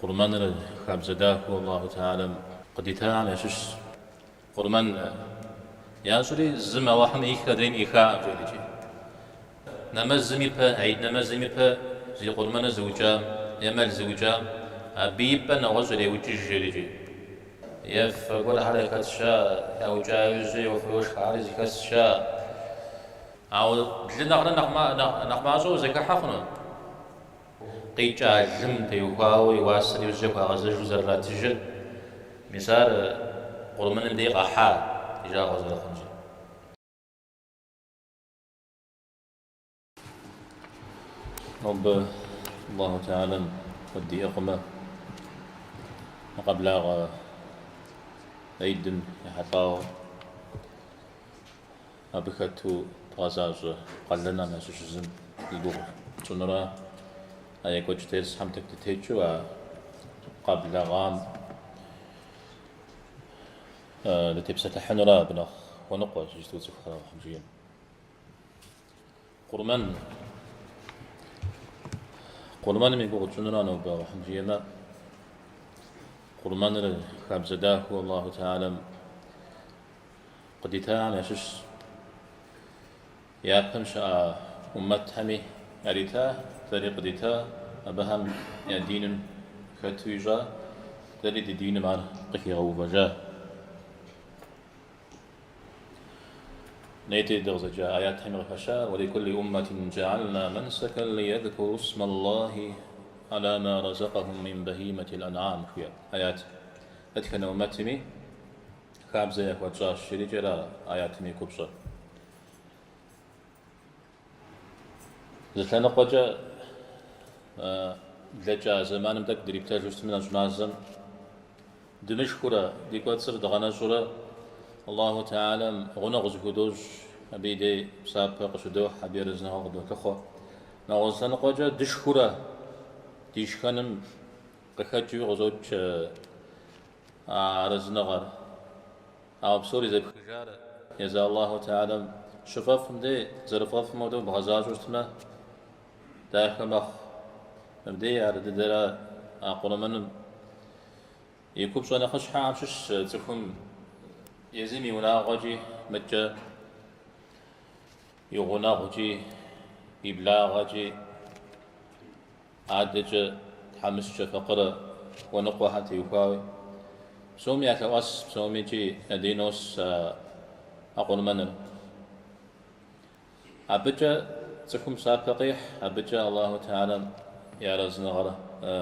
Къурмэныр хабзэ дахэу Аллаху Тэхьэлам къыдитахэм ящыщщ. Къурмэн ящӏри, зым Аллахьым ӏихыр адрейм ӏихаӏым, жеӏэр икӏи. Нэмэзым ипэ, гьид нэмэзым ипэ зи къурмэныр зыукӏам е мэл зыукӏам, абы и пӏэ нэгъуэщӏ иреукӏыж, жеӏэр икӏи. Ефэ гуэрхэр яхэт щыӏэ, яукӏа иужькӏэ йофэ-йошххэри зыхэс щыӏэ. Ауэ блы нэхърэ нэхъ мащӏэу узэхыхьэ хъуну? Къикӏа лым теухуауэ и уасэр иужькӏэ хуагъэзэжу зэрыратыжыр, мис ар къурмэным дей къахьа, ди жагъуэ зэрыхъунщи. Нобэ Аллаху Тэхьэлам къыддиӏыгъмэ, мы къэблагъэ гьидым ехьэлӏауэ абы хэту дгъэзащӏэ къалэнхэм ящыщ зым и гугъу тщӏынура, а екӏуэкӏ дерсхэм тӏэкӏу дытекӏыу а къэблэгъам дытепсэлъыхьынура, абы нэхъ хуэныкъуэщ иджыпсту цӏыхухэр Алыхьым жиӏэм. Къурмэн. Къурмэным и гугъу тщӏынура нобэ Алыхьым жиӏэмэ, къурмэныр хабзэ дахэу Аллаху Тэхьэлам къыдитахэм ящыщщ. Япэм щыӏа ӏуммэтхэми ярита, дэри къыдита, абыхэм я диным хэту ищӏа, дэри ди диным ар къыхигъэувэжа. Нетӏи дыкъызэджа аятхэми къыхэща, Уаликулли уммэтин джаална мансакан лиядкуру исмаллахи ала ма разакъахум мин бахиматил ан'ам жиӏэ аят. Дэтхэнэ уммэтми хабзэ яхуэтщӏащ, жиӏэрикӏи ара аятым и купщӏэр. Зы лъэныкъуэкӏэ блэкӏа зэманым тӏэкӏу дриплъэжу щытми, нэщӏ мазэм дымышхыурэ, ди кӏуэцӏыр дгъэнэщӏурэ Аллаху Тэхьэлам гъунэгъу зыхудощӏ, абы и дей псапэ къыщыдохь, абы и арэзыныгъэ къыдолъыхъуэ. Нэгъуэщӏ лъэныкъуэкӏэ дышхыурэ, ди шхэным къыхэкӏыуи къыщӏокӏ а арэзыныгъэр. Ауэ псори зэпхыжар езы Аллаху Тэхьэлам щыфӏэфӏым дей, зэрыфӏэфӏым хуэдэу бгъэзащӏэу щытмэ, дахэ мэхъу. Мыбдей ар дыдэрэ а къурмэным и купщӏэ нэхъыщхьэхэм щыщщ цӏыхум езым и унагъуэкӏи, мыткӏэ и гъунэгъукӏи, и благъэкӏи, Адэкӏэ тхьэмыщкӏэ факъырэ хуэныкъуэхэр теухуауи, псоми ялъэӏэс, псомикӏи я дей нос а къурмэныр. Абыкӏэ цӏыхум псапэ къехь, абыкӏэ Аллаху Тэхьэлам и арэзыныгъэр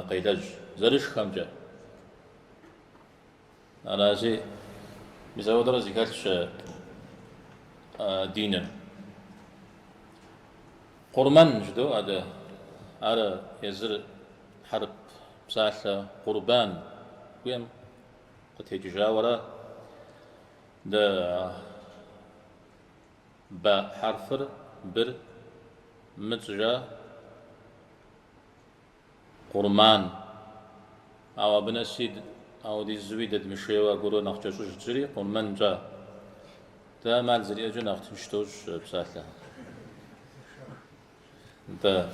къелэжь зэрышхэмкӏэ. Арази, мис ауэдэрэ зэхэлъщ диныр. Къурмэн жыдоӏэ дэ, ар езыр хьэрып псалъэ къурбан жиӏэм къытекӏыжауэра дэ ба хьэрфыр быр мы тщӏыжа Къурман. Ауэ абы нэси ауэдизуи дэдмышейуэ аргуэру нэхъ кӏэщӏыж тщӏыри, къурмэн тщӏа. Дэ ӏэмал зэриӏэкӏэ нэхъ тынш дощӏ псалъэхэр. Нтӏэ.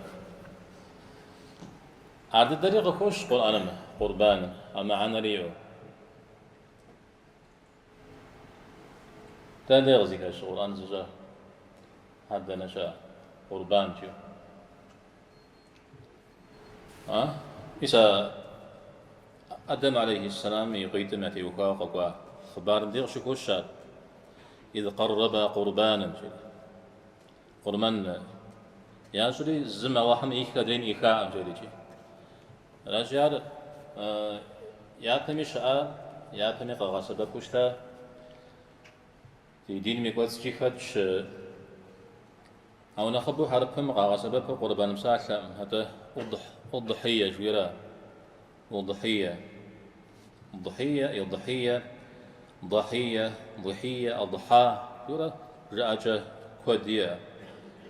Ар дыдэри къыхощ Къурӏэным, къурбаным, а мыхьэнэри иӏэу. Дэнэ дей къызыхэщыр Къурӏэн зыщӏэ? Ар дэнэ щыӏэ? Къурбан жиӏэу. А? Мис а Адэм алейхьиссэлам и къуитӏым ятеухуауэ къэкӏуа хъыбарым дей къыщыхощ ар. Из къэррэба къурбанэн жери. Къурмэн ящӏри зым Аллахьым ӏихыр адрейм ӏихаӏым жери икӏи. Аращи ар япэми щыӏа, япэми къагъэсэбэпу щыта. Ди диным и кӏуэцӏкӏи хэтщ. Ауэ нэхъыбэу хьэрыпым къагъэсэбэпыр къурбан псалъэкъым, атӏэ удхьие жиӏэра. Удхьие. Дхьие, идхьие, дхьие, дхьие, адхьа жиӏэурэ жыӏэкӏэ куэд иӏэ.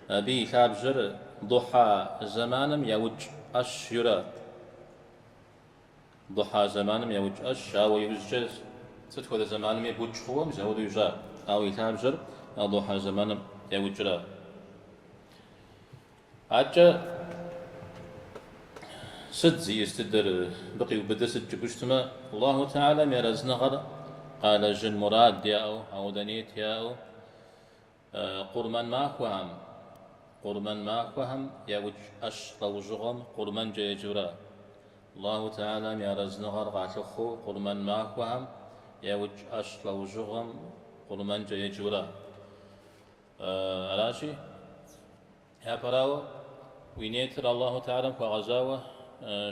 Абы и лъабжьэр духьа зэманым яукӏ ӏэщ жиӏэра. Духьа зэманым яукӏ ӏэщ, ауэ иужькӏэ сыт хуэдэ зэманми букӏ хъууэ мис апхуэдэу ищӏа, ауэ и лъабжьэр а духьа зэманым яукӏра. Адэкӏэ Сыт зиӏыс дыдэр, мыбы къиубыдыр сыт жыпӏэу щытмэ, Аллаху Тэхьэлам и арэзыныгъэр къалэжьын мурад яӏэу, ауэдэ нет яӏэу, къурмэн махуэхэм, къурмэн махуэхэм яукӏ ӏэщ лӏэужьыгъуэм къурмэнкӏэ еджэурэ. Аллаху Тэхьэлам и арэзыныгъэр къалъыхъуу къурмэн махуэхэм яукӏ ӏэщ лӏэужьыгъуэм къурмэнкӏэ еджэурэ. Аращи, япэрауэ, уи нетыр Аллаху Тэхьэлам хуэгъэзауэ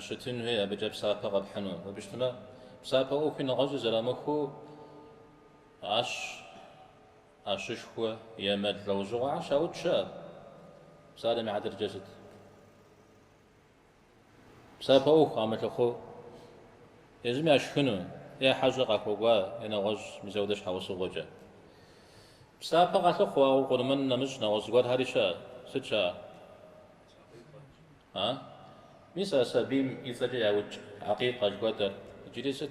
щытын хуей, абыкӏэ псапэ къэпхьыну. Абы щытмэ, псапэ ӏуэхуи нэгъуэщӏи зэрамыхуэу ӏэщ, ӏэщышхуэ е мэл лӏэужьыгъуэхэр щаукӏ щыӏэ. Псалъэм и хьэтыркӏэ сыт? Псапэ ӏуэху къамылъыхъуэу езым яшхыну, е хьэщӏэ къахуэкӏуа, е нэгъуэщӏ мис ауэдэ щхьэусыгъуэкӏэ. Псапэ къалъыхъуэу, ауэ къурмэн нэмыщӏ нэгъуэщӏ зыгуэрхэри щыӏэ. Сыт щыӏэ? А? Мис а сабийм и цӏэкӏэ яукӏ акъикъэ жыхуэтӏэр. Иджыри сыт?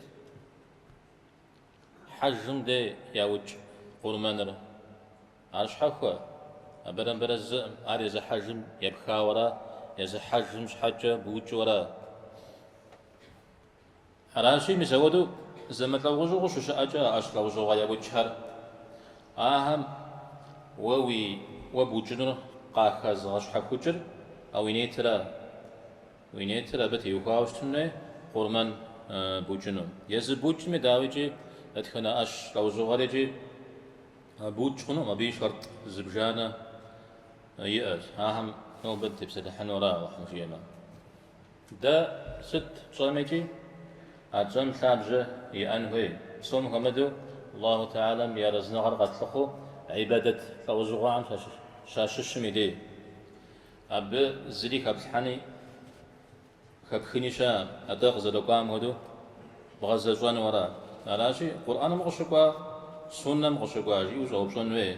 Хьэжым дей яукӏ къурмэныр. Ар щхьэхуэ, абырэ мыбырэ зыӏым, ар езы хьэжым епхауэра, езы хьэжым щхьэкӏэ быукӏыуэра? Аращи, мис ауэдэу зэмылӏэужьыгъуэу щыщыӏэкӏэ а ӏэщ лӏэужьыгъуэ яукӏхэр, ахэм уэ уи уэ букӏынур къахэзыгъэщхьэхукӏыр а уи нетыра? Уи нетыр абы теухуауэ щытын хуей къурмэн букӏыну. Езы букӏми, дауикӏи, дэтхэнэ ӏэщ лӏэужьыгъуэрикӏи букӏ хъунукъым, абы и шэртӏ зыбжанэ иӏэщ. Ахэм нобэ дытепсэлъыхьыну ара, Алыхьым жиӏэмэ. Дэ сыт тщӏэмикӏи, а тщӏэм лъабжьэ иӏэн хуей. Псом хуэмыдэу Аллаху Тэхьэлам и арэзыныгъэр къэтлъыхъуу ӏибадэт лӏэужьыгъуэхэм щащыщым и дей. Абы зыри хэплъхьэни хэпхыни щыӏэкъым, атӏэ къызэрыкӏуам хуэдэу бгъэзэщӏэну ара. Аращи, Къурӏэным къыщыкӏуа, суннэм къыщыкӏуа жиӏэу щӏэупщӏэн хуей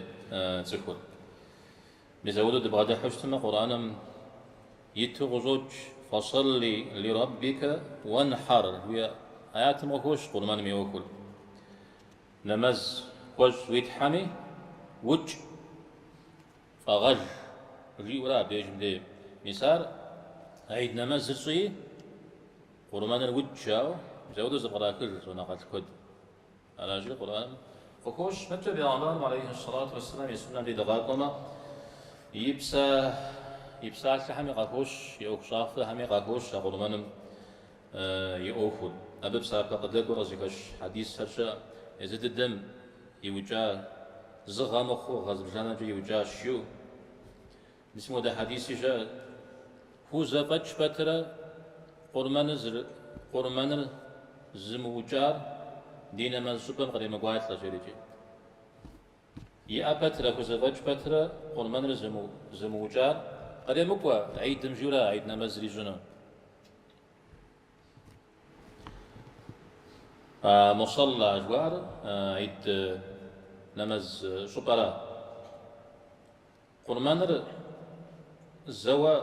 цӏыхур. Мис ауэдэу дыбгъэдыхьэу щытмэ, Къурӏэным иту къыщӏокӏ, Фасалли лираббика уанхьэр жиӏэ аятым къыхощ къурмэным и ӏуэхур. Нэмэз хуэщӏ уи Тхьэми, укӏ. Фӏэгъэж, жиӏэурэ абдежым дей. Мис ар гьид нэмэзыр щӏыи, къурмэныр укӏ жаӏэу, мис ауэдэу зэпкърахыж щӏэныгъэлӏ куэд. Аращи, Къурӏэным къыхощ мыдэкӏэ бегъымбарым алейхи сэлату уэсселам и суннэм дей дыгъакӏуэмэ, и псэ, и псалъэхэми къахощ, и ӏуэхущӏафэхэми къахощ а къурмэным и ӏуэхур. Абы псапэ къыдэкӏуэр къызыхэщ хьэдисхэр щыӏэ, езы дыдэм иукӏа, зы гъэ мыхъуу гъэ зыбжанэкӏэ иукӏащ жиӏэу. Мис мыуэдэ хьэдиси щыӏэ, хузэфӏэкӏ пэтрэ къурмэныр зымыукӏар ди нэмэз щӏыпӏэм къремыкӏуалӏэ, жерикӏи. Иӏэ пэтрэ, хузэфӏэкӏ пэтрэ къурмэныр зымыукӏар къремыкӏуэ гьидым жиӏэурэ гьид нэмэзыр ищӏыну. Мусалла жыхуаӏэр гьид нэмэз щӏыпӏэра. Къурмэныр зэуэ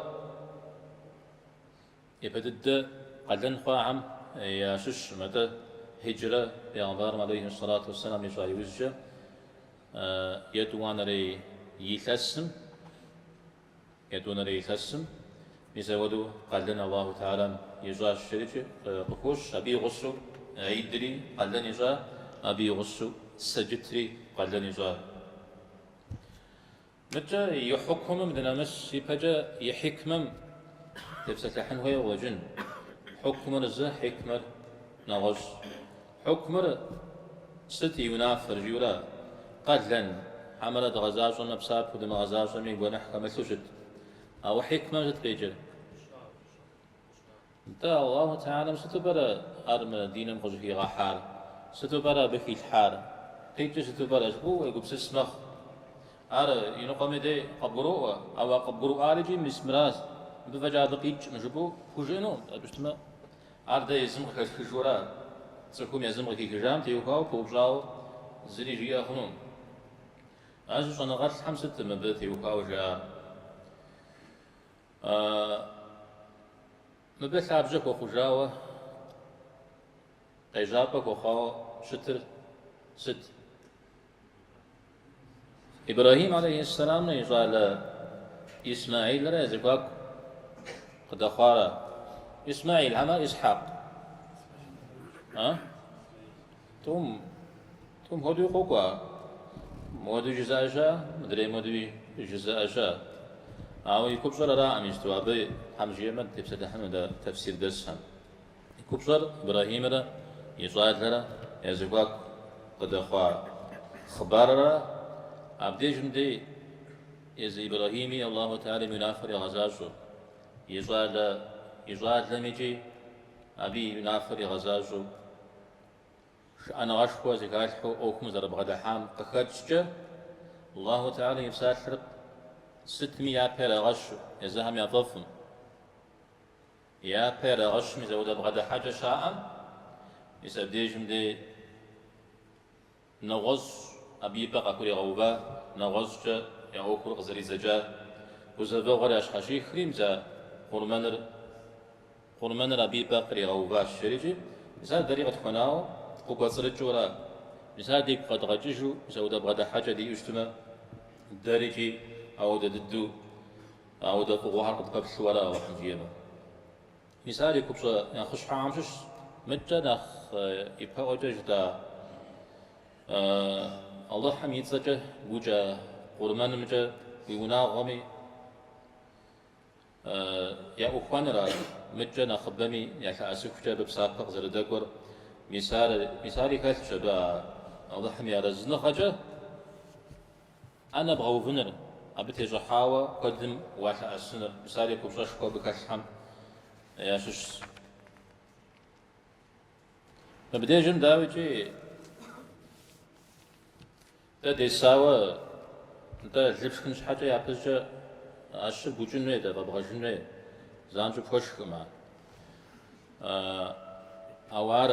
япэ дыдэ къалэн хъуахэм ящыщкъым, атӏэ хьиджрэ бегъымбарым алейхи сэлату уэсселам ищӏа иужькӏэ етӏуанэрей илъэсым Етӏуанэрей илъэсым мис апхуэдэу къалэн Аллаху Тэхьэлам ищӏащ жерикӏи къыхощ, абы и гъусэу гьидри къалэн ищӏа, абы и гъусэу сэджытри къалэн ищӏа. Мыдэкӏэ и хьукумым дынэмыс ипэкӏэ и хьикмэм тепсэлъыхьын хуейуэ къыщӏэкӏын. Хьукумыр зы, хьикмэр нэгъуэщӏ. Хьукумыр сыт и унафэр жиӏэурэ къалэн, хьэмэрэ дгъэзащӏэмэ псапэу дымыгъэзащӏэми гуэныхь хэмылъу щыт. Ауэ хьикмэм сыт къикӏыр? Нтӏэ, Аллаху Тэхьэлам сыту пӏэрэ ар мы диным къыщӏыхигъэхьар? Сыту пӏэрэ абы хилъхьар? Къикӏыр сыту пӏэрэ жыпӏэу уегупсыс мэхъу. Ар иныкъуэми дей къыбгуроӏуэ, ауэ къыбгурыӏуар икӏи мис мыращ, мыбы фӏэкӏа абы къикӏкъым жыпӏэу пхужыӏэнукъым, абы щытмэ. Ар дэ езым къыхэтхыжура? Цӏыхум езым къыхихыжам теухуауэ пыупщӏауэ зыри жиӏэ хъунукъым. Аращи, щӏэныгъэлӏхэм сыт мыбы теухуауэ жаӏар? Мыбы лъабжьэ хуэхъужауэ, къежьапӏэ хуэхъуауэ щытыр сыт? Ибрэхьим алейхьиссэламрэ и щӏалэ Исмаилрэ я зэхуаку къыдэхъуара? Исмаил хьэмэ Исхьакъ? А? Тӏум, тӏум хуэдэуи къокӏуэ. Мыуэдэу жызыӏэ щыӏэ, мыдрей мыуэдэуи жызыӏэ щыӏэ. Ауэ и купщӏэр араӏым иджыту, абы Тхьэм жиӏэмэ дытепсэлъыхьыну дэ тэфсир дэсхэм. И купщӏэр Ибрэхьимрэ и щӏалэрэ я зэхуаку къыдэхъуа хъыбарра, абдежым дей езы Ибрэхьими Аллаху Тэхьэлэм и унафэр игъэзащӏэу, и щӏалэ и щӏалэм икӏи абы и унафэр игъэзащӏэу, шыӏэныгъэшхуэ зыхалъхьэу ӏуэхум зэрыбгъэдыхьам къыхэкӏкӏэ, Аллаху Тэхьэлэм и псалъэр сытми япэ ирагъэщу, езыхэм яфӏэфӏым. Япэ ирагъэщым мис ауэдэ бгъэдыхьэкӏэ щаӏэм, мис абдежым дей нэгъуэщӏ абы и пӏэ къахуригъэува, нэгъуэщӏкӏэ я ӏуэхур къызэридзэкӏа гузэвэгъуэр ящхьэщихри, мис а къурмэныр, къурмэныр абы и пӏэ къригъэуващ жерикӏи, мис ар дэри къытхуэнауэ къыкӏуэцӏрыкӏыурэ, мис ар дигу къэдгъэкӏыжу, мис ауэдэ бгъэдыхьэкӏэ диӏэу щытмэ, дэрикӏи ауэдэ дыдэу Ауэдэ фӏыгъуэхэр къытпэплъу ара Алыхьым жиӏэмэ. Мис ар и купщӏэ нэхъыщхьэхэм щыщщ. Мыдкӏэ нэхъ ипэӏуэкӏэ жытӏа Алыхьым и цӏэкӏэ букӏа къурмэнымкӏэ уи унагъуэми яӏухуэныр ар, мыдкӏэ нэхъыбэми ялъэӏэсыхукӏэ абы псапэ къызэрыдэкӏуэр, мис ар, мис ари хэлъщ абы а Алыхьым и арэзыныгъэкӏэ. ӏэнэ бгъэувыныр, абы тещӏыхьауэ куэдым уалъэӏэсыныр, мис ари купщӏэшхуэ абы хэлъхэм ящыщщ. Мыбдежым, дауикӏи, дэ десауэ, нтӏэ, лы пшхын щхьэкӏэ япэщӏыкӏэ ӏэщыр букӏын хуей, дэ фӏэбгъэжын хуей, занщӏэу пхуэшхкъым ар. Ауэ ар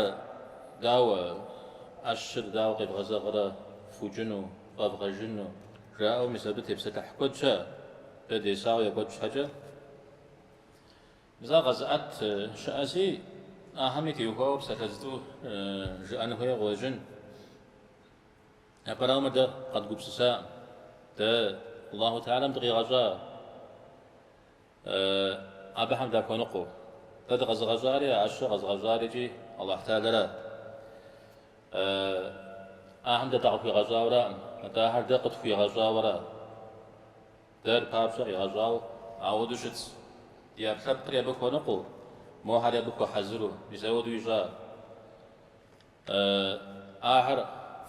дауэ, ӏэщыр дауэ къебгъэзэгърэ фукӏыну, фӏэвгъэжыну, жаӏэу мис абы тепсэлъыхь куэд щыӏэ, дэ десауэ екӏуэкӏ щхьэкӏэ. Мис ар къэзыӏэт щыӏэси, ахэми теухуауэ псалъэ зытӏу жыӏэн хуейуэ къыщӏэкӏын. Япэрауэ мыр дэ къэдгупсысакъым. Дэ Аллаху Тэхьэлам дыкъигъэщӏа. Абыхэм дахуэныкъуэу. Дэ дыкъэзыгъэщӏари, а ӏэщыр къэзыгъэщӏари икӏи Аллахь Тэхьэлара. Ахэм дэ дакъыхуигъэщӏауэраӏым, атӏэ ахэр дэ къытхуигъэщӏауэра. Дэр папщӏэ къигъэщӏауэ ауэдэу щытщ. Ди ӏэпкълъэпкъри абы хуэныкъуэу, мохэри абы хуэхьэзыру, мис ауэдэу ищӏа. Ахэр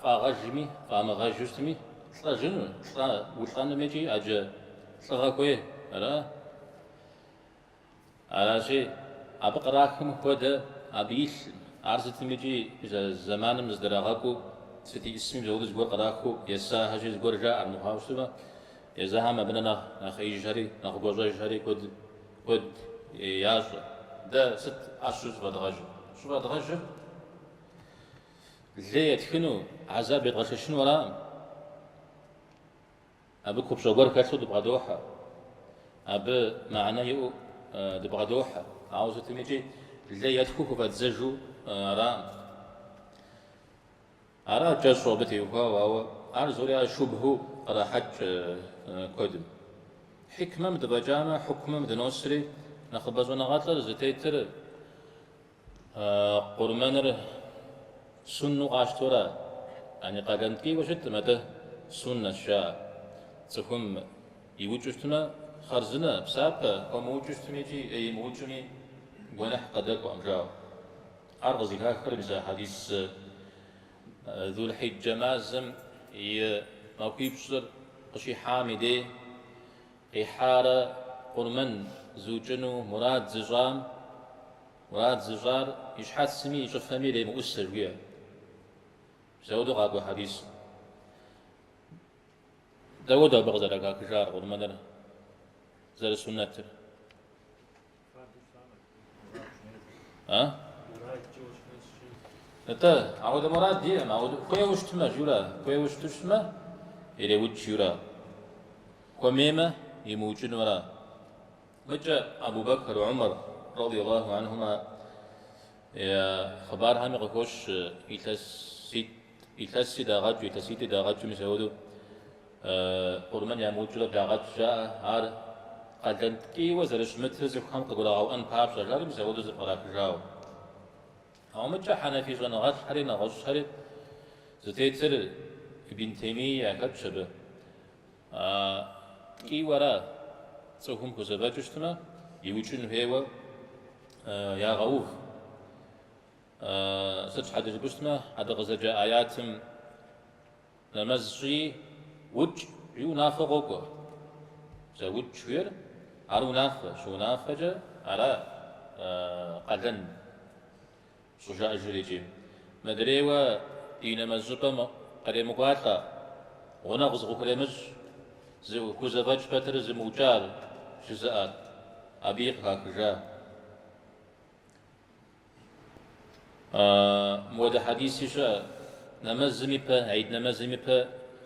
фӏагъэжми, фӏамыгъэжу щытми, лӏэжыну, лӏэ, улӏэным икӏи ӏэджэ лӏыгъэ хуей, ара? Аращи, абы кърахым хуэдэ абы илъым, ар сытым икӏи зэманым зыдэрагъэкӏуу, сыт иӏысми мис ауэдэу зыгуэр кърахыу есахэщи, зыгуэр жаӏэр мыхъуауэ щытмэ, езыхэм абы нэ нэхъ нэхъеижхэри, нэхъ гуащӏэжхэри куэд куэд ящӏэ. Дэ сыт ӏэщыр щӏыфӏэдгъэжыр? Щӏыфӏэдгъэжыр лей етхыну, гьэзаб едгъэшэчыну аракъым. Абы купщӏэ гуэр хэлъу дыбгъэдохьэ. Абы мыхьэнэ иӏэу дыбгъэдохьэ. Ауэ сытым икӏи лей етхыу хыфӏэддзэжу аракъым. Ара кӏэщӏу абы теухуауэ, ауэ ар зори ар шубхэу кърахьэкӏ куэдым. Хьикмэм дыфӏэкӏамэ, хьукмым дыносри, нэхъыбэ щӏэныгъэлӏыр зытетыр къурмэныр сунну къащтэура, яни къалэн ткӏийуэ щыткъым, атӏэ суннэщ жаӏэ. Цӏыхум иукӏыу щытмэ, хъарзынэ, псапэ, хуэмыукӏыу щытми икӏи имыукӏми гуэныхь къыдэкӏуэкъым жаӏэу. Ар къызыхахыр мис а хьэдис Зулхьиджэ мазэм и махуипщӏыр къыщихьам и дей къихьарэ къурмэн зыукӏыну мурад зыщӏам, мурад зыщӏар и щхьэцми и щӏыфэми иремыӏусэ жиӏэ. Мис ауэдэу къакӏуэ хьэдисым. Дауэдэу абы къызэрыхахыжар къурмэныр зэрысуннэтыр? А? Нтӏэ, ауэдэ мурад иӏэм, ауэдэ хуейуэ щытмэ, жиӏэура, хуейуэ щыту щытмэ, иреукӏ, жиӏэура. Хуэмеймэ, имыукӏыну ара. Мыкӏэ Абу Бэкр, Умар, радий Аллаху анхума, я хъыбархэми къыхощ илъэситӏ, илъэси дагъэкӏыу, илъэситӏи дагъэкӏыу, мис ауэдэу къурмэн ямыукӏыурэ благъэкӏ жаӏэ, ар. къалэн ткӏийуэ зэрыщымытыр цӏыхухэм къыгурагъэӏуэн папщӏэ, жари мис апхуэдэу зэпкърахыжауэ. Ауэ мыкӏэ хьэнэфий щӏэныгъэлӏхэри нэгъуэщӏхэри зытетыр Ибн Теймии яхэтщ абы. Ткӏийуэ ара цӏыхум хузэфӏэкӏыу щытмэ, иукӏын хуейуэ ягъэув. Сыт щхьэкӏэ жыпӏэу щытмэ, а дыкъызэджа аятым нэмэз щӏыи укӏ жиӏэу унафэ къокӏуэ. Зэ укӏ жиӏэр ар унафэ, щыунафэкӏэ ара къалэн щӏыжаӏэжыр икӏи. Мыдрейуэ ди нэмэз щӏыпӏэм къремыкӏуалӏэ, гъунэгъу зыкъыхуремыщӏ, зыхузэфӏэкӏ пэтрэ зымыукӏар жызыӏэр, абыи къыхахыжа. Мыуэдэ хьэдиси щыӏэ, нэмэзым ипэ, гьид нэмэзым ипэ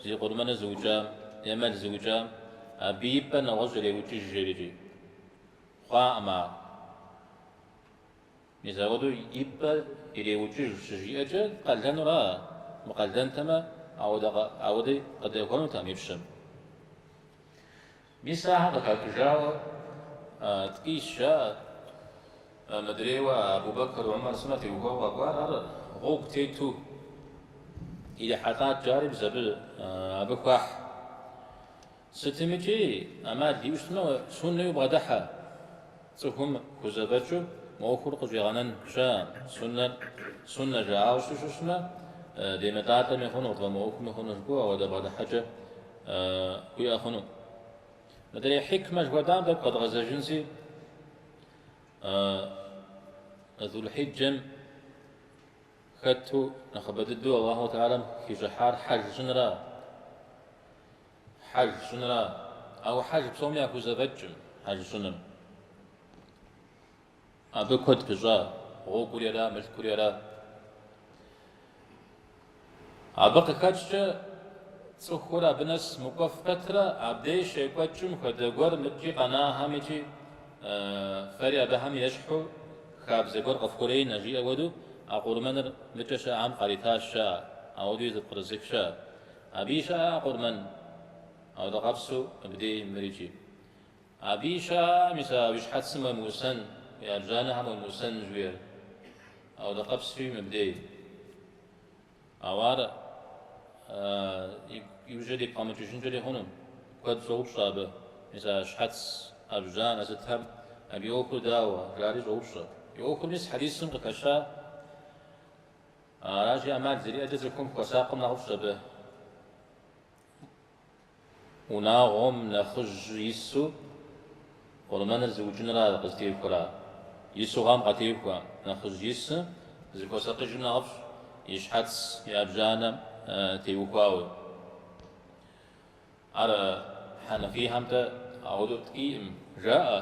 зи къурмэныр зыукӏам е мэл зыукӏам, абы ипэ нэгъуэщӏ иреукӏыж жерикӏи. Хъуаӏым ар. Мис апхуэдэу ипэ иреукӏыж щыжиӏэкӏэ къалэнура, мыкъалэнтэмэ, ауэдэ къыдэхуэнутэкъым и пщэм. Мис ахэр къыхахыжауэ ткӏийщ жаӏэ. Мыдрейуэ Абу Бэкр, Умар сымэ теухуауэ къэкӏуар ар гъуэгу тету ирихьэлӏат жари мис абы хуахь. Сытымикӏи ӏэмал иӏэу щытмэ, суннэуи бгъэдыхьэ. Цӏыхум хузэфӏэкӏыу мы ӏуэхур къыщӏигъэнэн щыӏэкъым. Суннэр суннэ жаӏауэ щытмэ, демылӏалӏэми хъуну, тфӏэмыӏуэхуми хъуну жыпӏэу ауэдэ бгъэдыхьэкӏэ уиӏэ хъуну. Мыдрей хьикмэ жыхуэтӏам тӏэкӏу къэдгъэзэжынси, Зулхьиджэм хэту нэхъыбэ дыдэу Аллаху Тэхьэлам хищӏыхьар хьэж щӏынра. Хьэж щӏынра. Ауэ хьэж псоми яхузэфӏэкӏым хьэж щӏыным. Абы куэд пыщӏа, гъуэгури ара, мылъкури ара. Абы къыхэкӏкӏэ цӏыхур абы нэс мыкӏуэф пэтрэ, абдей щекӏуэкӏым хуэдэ гуэр мыкӏи къэнахэм икӏи фэри абыхэм ещхьу хабзэ гуэр къыфхуренэ, жиӏэ хуэдэу а къурмэныр мыкӏэ щыӏэхэм къаритащ жаӏэ, ауэдэуи зэпкърызых щыӏэ. Абыи щыӏэ къурмэн, ауэдэ къабзэу мыбдей мыр икӏи. Абыи щыӏэ, мис а уи щхьэцым уемыӏусэн, уи ӏэбжьанэхэм уемыӏусэн жиӏэр. Ауэдэ къабзэуи мыбдей. Ауэ ар иужькӏэ дигу къэмыкӏыжынкӏэри хъуну. Куэд щӏоупщӏэ абы. Мис а щхьэц, ӏэбжьанэ сытхэм абы и ӏуэхур дауэ, жари щӏоупщӏэ. И ӏуэхур мис хьэдисым къыхэща. Аращи, ӏэмал зэриӏэкӏэ цӏыхум хуэсакъым нэхъыфӏщ абы. Унагъуэм нэхъыжь ису къурмэныр зыукӏынра къызытехуэра? Ису хъуам къатехуэ. Нэхъыжь ису зыхуэсакъыжым нэхъыфӏщ, и щхьэц, и ӏэбжьанэм теухуауэ. Ар хьэнэфийхэмкӏэ ауэдэу ткӏийкъым жаӏэ,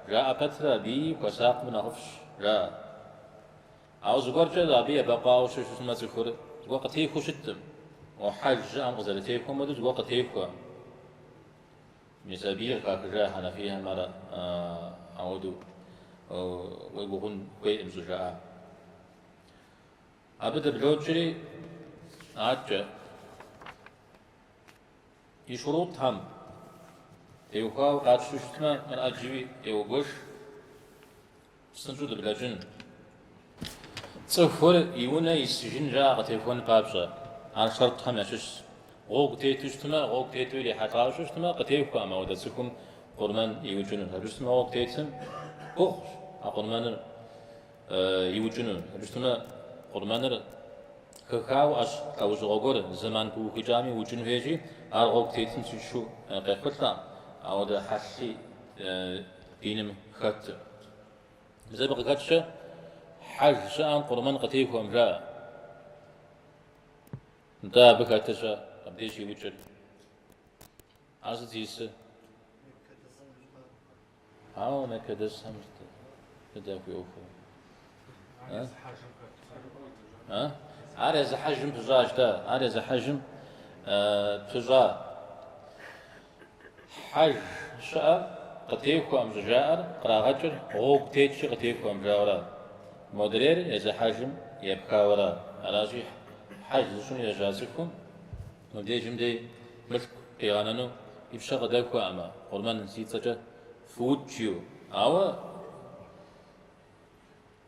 жаӏэ пэтрэ абыи хуэсакъым нэхъыфӏщ, жаӏэ. Ауэ зыгуэркӏэ абы ебэкъуауэ щытмэ цӏыхур зыгуэр къытехуэу щыткъым. Мо хьэж щыӏэм къызэрытехуэм хуэдэу зыгуэр къытехуэ. Мис абыи къыхахыжа хьэнэфийхэм ар ауэдэу уегугъун хуейкъым щӏыжаӏа. Абы дыблокӏри адэкӏэ и шурутӏхэм теухуауэ къатщтэу щытмэ, мыр ӏэджэуи еугуэш. Псынщӏэу дыблэкӏын. Цӏыхур и унэ исыжын жаӏэ къытехуэн папщӏэ. Ар шэртӏхэм ящыщщ. Гъуэгу тету щытмэ, гъуэгу тету ирихьэлӏауэ щытмэ, къытехуэкъым ауэдэ цӏыхум къурмэн иукӏыну. Абы щытмэ, гъуэгу тетым гугъущ а къурмэныр иукӏыну. Абы щытмэ, къурмэныр хэхауэ ӏэщ лӏэужьыгъуэ гуэр зэман пыухыкӏами укӏын хуейщи, ар гъуэгу тетым тыншу къехъулӏэкъым. Ауэдэ хьэлъи диным хэт. Мис абы къыхэкӏкӏэ хьэж щыӏэм къурмэн къытехуэм жаӏэ. Нтӏэ абы хэтыр щэ, абдеж щиукӏыр. Ар сыт зиӏысыр? Ауэ Меккэдэсхэм сыт яхуиӏуэхур? Ар езы хьэжым пыщӏащ, дэ. Ар езы хьэжым пыщӏа. Хьэж щыӏэ къытехуэкъым щӏыжаӏэр, кърагъэкӏыр гъуэгу тетщи къытехуэкъым жаӏэура. Модрейр езы хьэжым епхауэра. Аращи, хьэж зыщӏыну ежьа цӏыхум мыбдежым дей мылъку къигъэнэну и пщэ къыдэхуэкъым, къурмэн си цӏэкӏэ Фыукӏ жиӏэу. Ауэ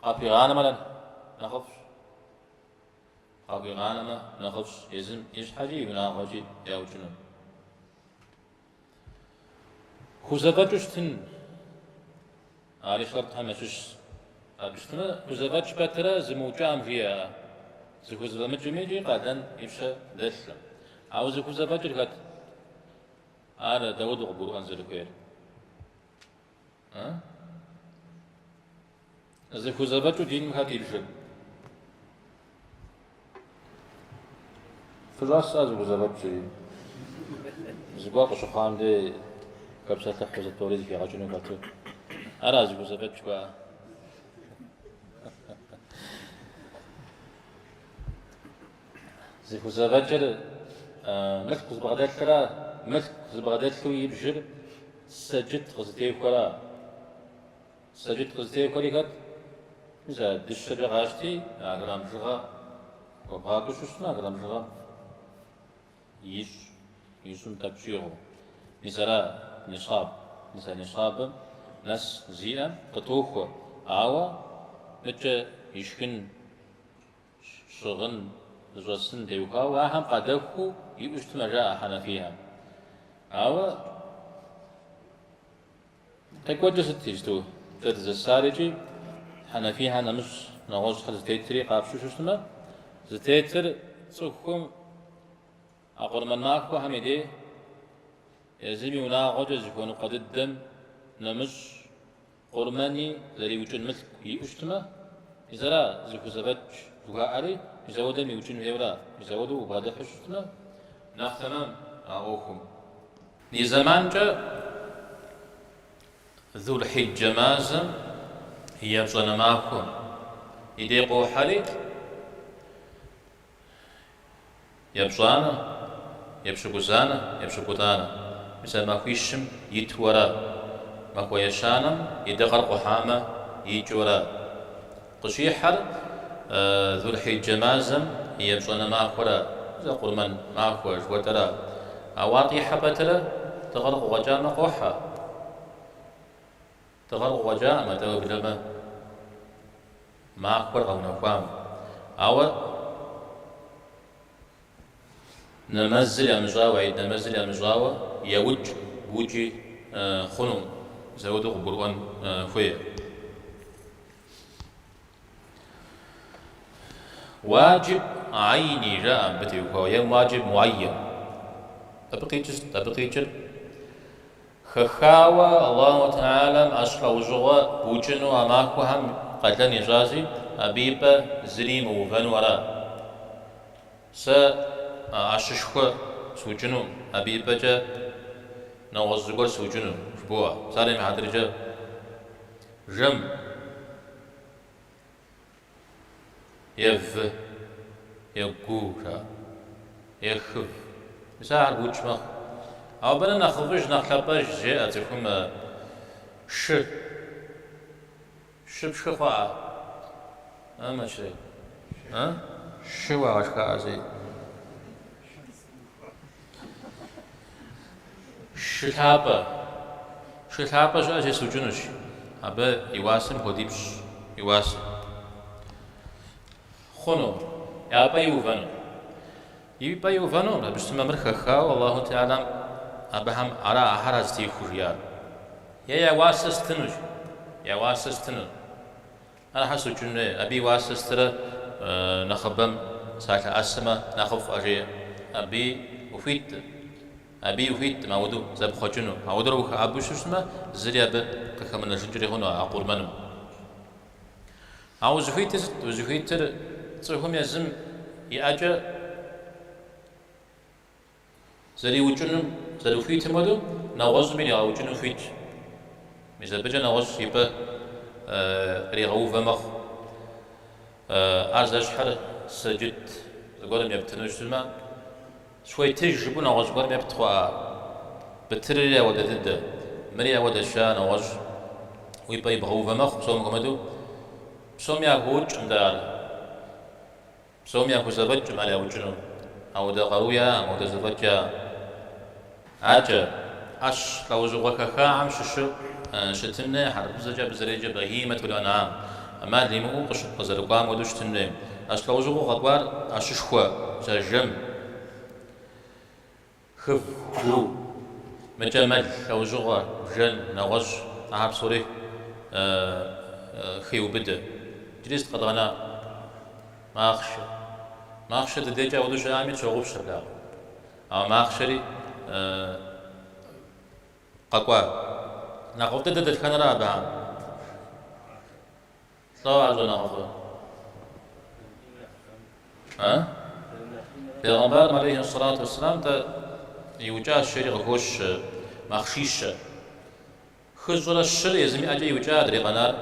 къахуигъанэмэ нэхъыфӏщ. Къахуигъанэмэ нэхъыфӏщ езым и щхьэкӏи и унагъуэкӏи яукӏыну. Хузэфӏэкӏыу щытын, ари шэртхэм ящыщщ. Абы щытмэ, хузэфӏэкӏ пэтрэ зымыукӏам жиӏэ, зыхузэфӏэмыкӏым икӏи къалэн и пщэ дэлъым. Ауэ зыхузэфӏэкӏыр хэт? Ар дауэдэу къыбгурыӏуэн зэрыхуейр? Зыхузэфӏэкӏыу диным хэт ибжыр? Фыщӏэсӏэ зыхузэфӏэкӏри? Зыгуэр къыщыхъуам дей хэпсэлъыхьу зытӏори зыхигъэкӏыну хэту. Ара зыхузэфӏэкӏ жыхуаӏэр? Зыхузэфӏэкӏыр мылъку зыбгъэдэлъра, мылъку зыбгъэдэлъу ибжыр сэджыт къызытехуэра. Сэджыт къызытехуэри хэт? Мис а дыщэкӏэ къащти, а грамм бжыгъэ хуэбгъакӏуэу щыщытмэ, а грамм бжыгъэм ищӏ, ищӏым тӏэкӏу щӏигъуу. Мис ара нисаб. Мис а нисабым нэс зиӏэм къытохуэ, ауэ мыкӏэ ишхын щыгъын зыщӏэсын теухуауэ ахэм къадэхуу иӏэу щытмэ, жаӏэ хьэнэфийхэм. Ауэ къекӏуэкӏыр сыт иджыту дэ дызэсар икӏи хьэнэфийхэм нэмыщӏ нэгъуэщӏхэр зытетри къапщу щытмэ, зытетыр цӏыхум а къурмэн махуэхэм и дей езым и унагъуэкӏэ зыхуэныкъуэ дыдэм нэмыщӏ Къурмэни зэриукӏын мылъку иӏэу щытмэ, мис ара зыхузэфӏэкӏ жыхуаӏэри, мис ауэдэм иукӏын хуейуэра, мис ауэдэу убгъэдыхьу щытмэ, нэхъ тэмэм а ӏуэхум. Ди зэманкӏэ Зулхьиджэ мазэм и епщӏанэ махуэм и дей къохьэри, Епщӏанэ, епщыкӏузанэ, епщыкӏутӏанэ. Мис а махуищым иту ара. Махуэ ещанэм и дыгъэр къухьамэ икӏыу ара. Къыщихьэр Зулхьиджэ мазэм и епщӏанэ махуэра, мис а къурмэн махуэ жыхуэтӏэра. Ауэ ар къихьэ пэтрэ дыгъэр къыкъуэкӏамэ къохьэ. Дыгъэр къыкъуэкӏаӏым, атӏэ уеблэмэ махуэр къэунэхуам. Ауэ нэмэзыр ямыщӏауэ, гьид нэмэзыр ямыщӏауэ яукӏ букӏи хъуну, мис ауэдэу къыбгурыӏуэн хуей. Уаджиб гьайни жаӏэ мыбы теухуауэ, е уаджиб муайян. Абы къикӏыр сыт? Абы къикӏыр Хэхауэ Аллаху Тэхьэлам ӏэщ лӏэужьыгъуэ букӏыну а махуэхэм къалэн ищӏащи, абы и пӏэ зыри имыувэну ара? Сэ ӏэщышхуэ сукӏыну, абы и пӏэкӏэ нэгъуэщӏ зыгуэр сукӏыну, жыбоӏэ. Псалъэм и хьэтыркӏэ, жэм е вы, е гу жаӏэ, е хыв. Мис ахэр букӏ мэхъу. Ауэ абы нэхъ нэхъыфӏыж, нэхъ лъапӏэж жеӏэ цӏыхум шы. Шы пшхы хъуа? А, Мэчрей? А? Шы уагъэшхаӏэ зэи? Шы лъапӏэ. Шы лъапӏэ щыӏэщи, сукӏынущ. Абы и уасэм хуэдипщӏ и уасэ. Хъуну, я пӏэ иувэну. И пӏэ иувэну, абы щытмэ мыр хэхауэ Аллаху Теалэм абыхэм ара ахьэра зытехуэу жиӏар. Е я уасэ стынущ, я уасэ стыну. Ахэр сукӏын хуей, абы и уасэ стырэ нэхъыбэм салъэӏэсмэ, нэхъыфӏэ, жеӏэ. Абыи ухуиткъым. Абыи ухуиткъым ауэдэу зэпхъуэкӏыну. Ауэдурэ ухэӏэбэу щытмэ, зыри абы къыхэмынэжынкӏэри хъуну а къурмэным. Ауэ узыхуитыр сыт? Узыхуитыр цӏыхум езым и ӏэкӏэ Зэриукӏынум зэрыхуитым хуэдэу, нэгъуэщӏым иригъэукӏыну хуитщ. Мис абыкӏэ нэгъуэщӏ и пӏэ къригъэувэ мэхъу. Ар зэщхьыр сэджыт зыгуэрым ептыну щытмэ, схуетыж жыпӏэу нэгъуэщӏ гуэрым епт хъуа? Бытырри ауэдэ дыдэ, мыри ауэдэщ, нэгъуэщӏ уи пӏэ ибгъэувэ мэхъу, псом хуэмыдэу. Псоми яхуэукӏкъым дэ ар. Псоми яхузэфӏэкӏкъым ар яукӏыну. Ауэдэ къару яӏэм, ауэдэ зэфӏэкӏ яӏэм. Акӏэ, ӏэщ лӏэужьыгъуэ хэхахэм щыщу щытын хуей, хьэрыпыбзэкӏэ абы зэреджэр бахиматул ан'ам. ӏэмал имыӏэу къызэрыкӏуам хуэдэу щытын хуей. ӏэщ лӏэужьыгъуэу къэкӏуар ӏэщышхуэ, мис жэм, хыв, гу, мыкӏэ мэл лӏэужьыгъуэ, бжэн, нэгъуэщӏ, ахэр псори хеубыдэ. Иджыри сыт къэдгъэна? Махъшэ. Махъшэ дыдейкӏэ апхуэдэу щыӏами тщогъупщэ благъэ. Ауэ махъшэри къэкӏуа. Нэхъыфӏ дыдэ дэтхэнэра абыхэм? Лӏо ар щӏэнэхъыфӏыр? А? Бегъымбарым алейхи сэлату уэсселам тӏэ иукӏащ жери къыхощ махъшищэ. Хыщӏрэ щыр езым и ӏэкӏэ иукӏа, адрей къэнар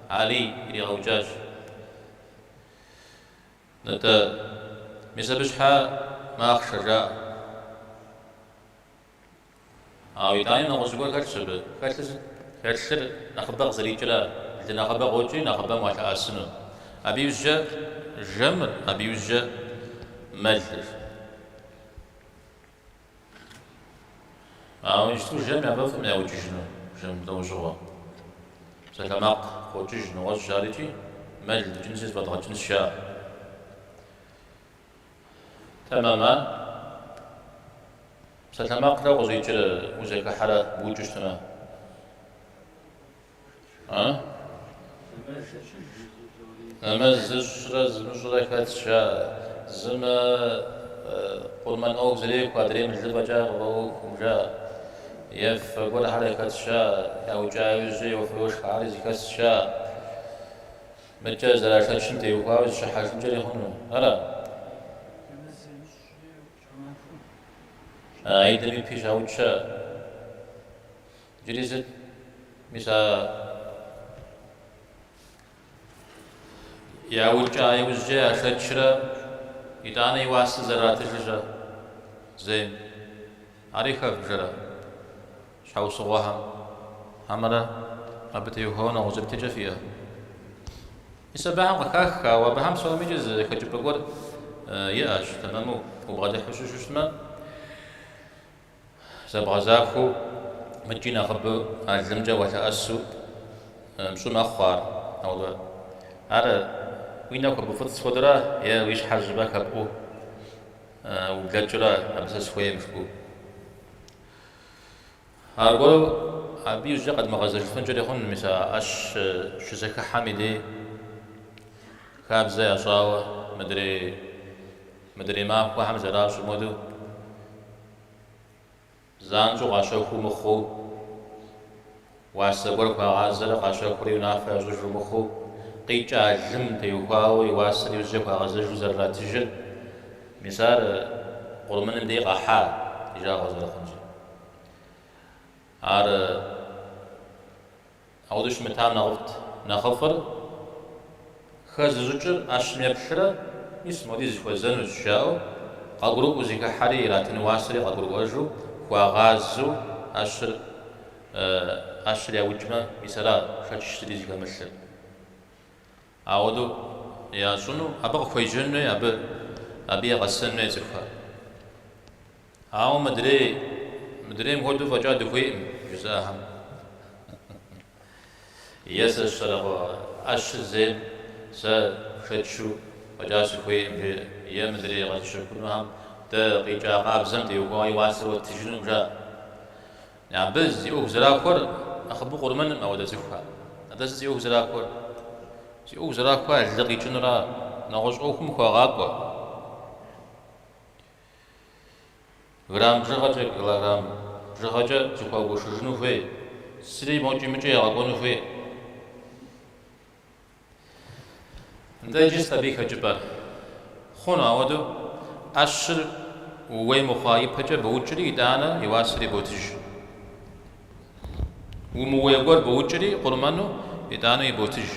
Алий иригъэукӏащ. Нтӏэ, мис абы щхьа махъшэ жаӏэ. Ауэ итӏани нэгъуэщӏ зыгуэр хэлъщ абы. Хэлъыр сыт? Хэлъыр нэхъыбэ къызэрикӏра, лы нэхъыбэ къокӏри нэхъыбэм уалъэӏэсыну. Абы иужькӏэ жэмыр, абы иужькӏэ мэлыр. Ауэ иджыпсту жэм яфӏэфӏым яукӏыжыну, жэм лӏэужьыгъуэ. Псалъэмакъ къокӏыж нэгъуэщӏ ар икӏи мэл дукӏынщи зэфӏэдгъэкӏынщ жаӏэ. Тэмэм ар? Псалъэмакъ дауэ къыщӏикӏыр узэхыхьэрэ букӏыу щытмэ? А? Нэмэз зыщӏрэ зымыщӏрэ хэтщ, жаӏэ. Зым къурмэн ӏуэху зэрехуэ, адрейм лы фӏэкӏа къыфӏэӏуэхукъым, жаӏэ. Ефэ гуэрхэр яхэтщ, жаӏэ. Яукӏа иужькӏэ йофэ-йошххэри зэхэсщ, жаӏэ. Мыкӏэ зэрашэчым теухуауэ зыщыхьэжынкӏэри хъуну, ара? Гьидэм ипи щаукӏ щыӏэ. Иджыри сыт? Мис а яукӏа иужькӏэ яшэчрэ итӏанэ и уасэ зэрыратыжыр-щэ зейм. Ари хэвбжэрэ щхьэусыгъуэхэм, хьэмэрэ абы теухуауэ нэгъуэщӏ еплъыкӏэ фиӏэ? Мис абыхэм къыхах, ауэ абыхэм псомикӏи зы хэкӏыпӏэ гуэр иӏэщ, тэмэму убгъэдыхьу щытмэ. Зэбгъэзахуэу мыкӏи нэхъыбэу а лымкӏэ уалъэӏэсу пщӏы мэхъу ар. Ауэ ар уи нэ хуэбуфӏыцӏ хуэдэра е уи щхьэр зыщӏыпӏэ хэпӏуу ублэкӏыурэ абы сэ сыхуейм жыпӏэу. Аргуэру абы иужькӏэ къэдмыгъэзэжыфынкӏэри хъун, мис а ӏэщ щызэхыхьэм и дей хабзэ ящӏауэ мыдрей махуэхэм зэращӏым хуэдэу занщӏэу къащэхуу мыхъуу, уасэ гуэр хуагъазэрэ къащэхури унафэ ящӏыжу мыхъуу, къикӏа лым теухуауэ и уасэр иужькӏэ хуагъэзэжу зэрыратыжыр, мис ар къурмэным дей къахьа, ди жагъуэ зэрыхъунщи. Ар Ауэдэу щымытам нэхъыфӏт. Нэхъыфӏыр хэзыщӏыкӏыр ӏэщым еплърэ, мис модиз хуэзэнущ, жаӏэу, къагурыӏуэу зыхыхьэри, иратын уасэри къагурыӏуэжу, хуагъазэу ӏэщыр ӏэщыр яукӏмэ, мис ара шэч зыри зыхэмылъыр. Ауэдэу ящӏыну, абы къыхуеджэн хуей, абы абы егъэсэн хуей цӏыхухэр. Ауэ мыдрей, мыдрейм хуэдэу фӏэкӏа дыхуейкъым, жызыӏэхэм. Е сэ сщӏэрэ ӏэщыр зейм сэ шэчу фӏэкӏа сыхуейкъым, жеӏэ. Е мыдрей къэзыщэхунухэм дэ къикӏа къабзэм теухуауэ и уасэр уэттыжынукъым, жаӏэ. Абы зи ӏуэху зэрахуэр нэхъыбэу къурмэным апхуэдэ цӏыхухэр. Атӏэ сыт зи ӏуэху зэрахуэр? Зи ӏуэху зэрахуэр лы къикӏынура, нэгъуэщӏ ӏуэхум хуагъакӏуэ. Грамм бжыгъэкӏэ, килограмм бжыгъэкӏэ зыхуагуэшыжыну хуей, зыри мокӏи мыкӏи ягъэкӏуэну хуей. Нтӏэ иджы сыт абы и хэкӏыпӏэр? Хъуну ауэдэу ӏэщыр ууей мыхъуа ипэкӏэ боукӏри, итӏанэ и уасэри ботыж. Умыуей гуэр боукӏри, къурмэну, итӏанэ иботыж.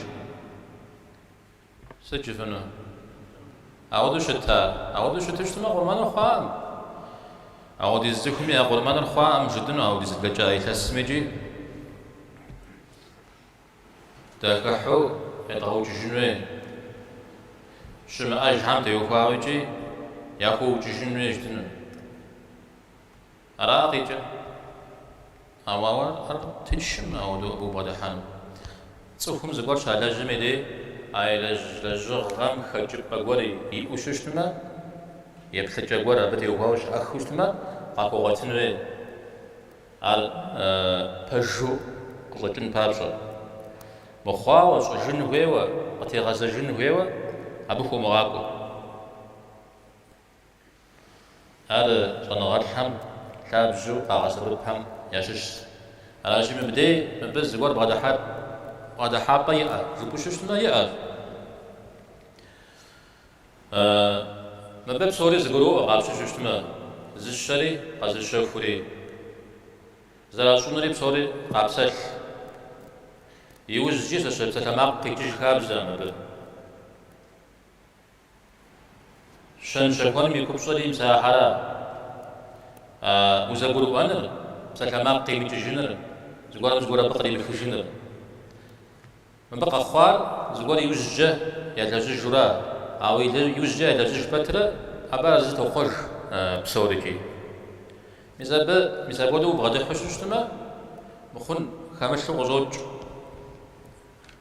Сыт жыфӏэну? Ауэдэу щыта? Ауэдэу щыту щытмэ, къурмэныр хъуакъым. Ауэдиз цӏыхуми я къурмэныр хъуакъым жытӏэну, ауэдиз блэкӏа илъэсым икӏи дахыхьэу едгъэукӏыжын хуей. Щымыӏэжхэм теухуауэ икӏи яхуэукӏыжын хуей жытӏэну. Ара къикӏыр? Ауэ ар тыншым ауэдэу абы убгъэдыхьэну. Цӏыхум зыгуэр щалэжьым и дей а илэжь лэжьыгъэм хэкӏыпӏэ гуэр иӏэу щыщытмэ, еплъыкӏэ гуэр абы теухуауэ щыӏэххэу щытмэ, къахуэгъуэтын хуей ар пэжу къыщӏэкӏын папщӏэ. Мыхъуауэ, щӏыжын хуейуэ, къытегъэзэжын хуейуэ абы хуомыгъакӏуэу. Ар щӏэныгъэлӏхэм лъабжьэу къагъэсэбэпхэм ящыщщ. Аращи, мыбдей мыбы зыгуэр бгъэдыхьэпӏэ иӏэ жыпӏэу щыщытмэ, иӏэщ. Мыбы псори зэгуроӏуэ къапщтэу щыщытмэ, зыщэри къэзыщэхури, зэращӏынури псори къапсэлъ. Иужькӏи сыщэ псалъэмакъ къикӏыж хабзэкъым абы. Щэн-щэхуэным и купщӏэри мис ахэра? Узэгурыӏуэныр, псалъэмакъ къимыкӏыжыныр, зыгуэрым зыгуэр абы къримыхыжыныр. Мыбы къэхъуар зыгуэр иужькӏэ ялэжьыжура, ауэ иужькӏэ ялэжьыж пэтрэ абы арэзы тохъуэж псорикӏи. Мис абы, мис апхуэдэу убгъэдыхьу щыщытмэ, мыхъун хэмылъу къыщӏокӏ.